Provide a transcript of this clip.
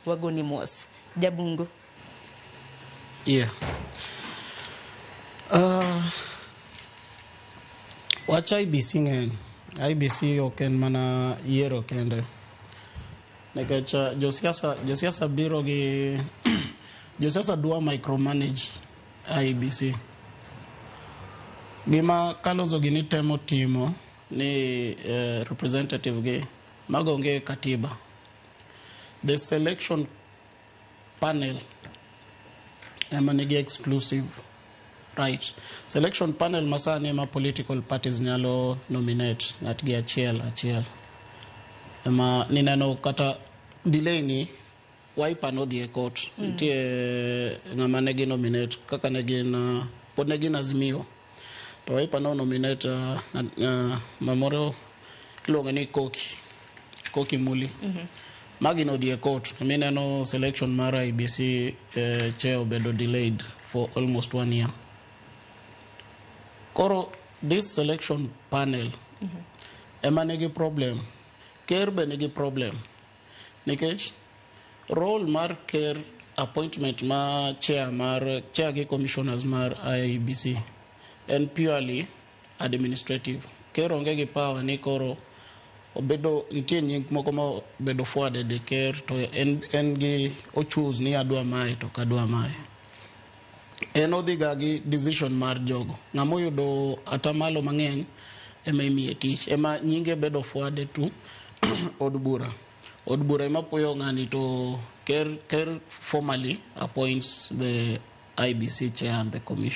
Wagoni mos. Jabungu. Yeah. Wach IEBC ng'eny. IEBC ok en mana yiero kende. Nikech josiasa biro gi josiasa dwa micromanage IEBC. Gima Kalonzo gini temo timo ni representative gi mago onge katiba. The selection panel ema nigi exclusive right. Selection panel masani ema political parties nyalo nominate ng'atgi achiel achiel. Ema nineno kata delay ni Wiper nodhi e court. Nitie ng'ama ne gi nominate kaka ne gin pod ne gin Azimio. To Wiper no nominate mamoro iluongo ni Koki Muli. Magi nodhi e court. Mineno selection mar IEBC chair obedo delayed for almost one year. Koro this selection panel ema nigi problem. Ker be nigi problem. Nikech role mar ker, appointment ma chair mar chair gi commissioners mar IEBC en purely administrative. Ker onge gi power ni koro obedo nitie nying moko ma obedo forwarded e ker to en gi o choose ni adwa mae to ok adwa mae. En odhi ga gi decision mar jogo. Ng'ama oyudo atamalo mang'eny ema imiye tich. Ema nyinge bedo forwarded to od bura. Od bura ema puoyo ng'ani to ker formally appoints the IEBC chair and the commission.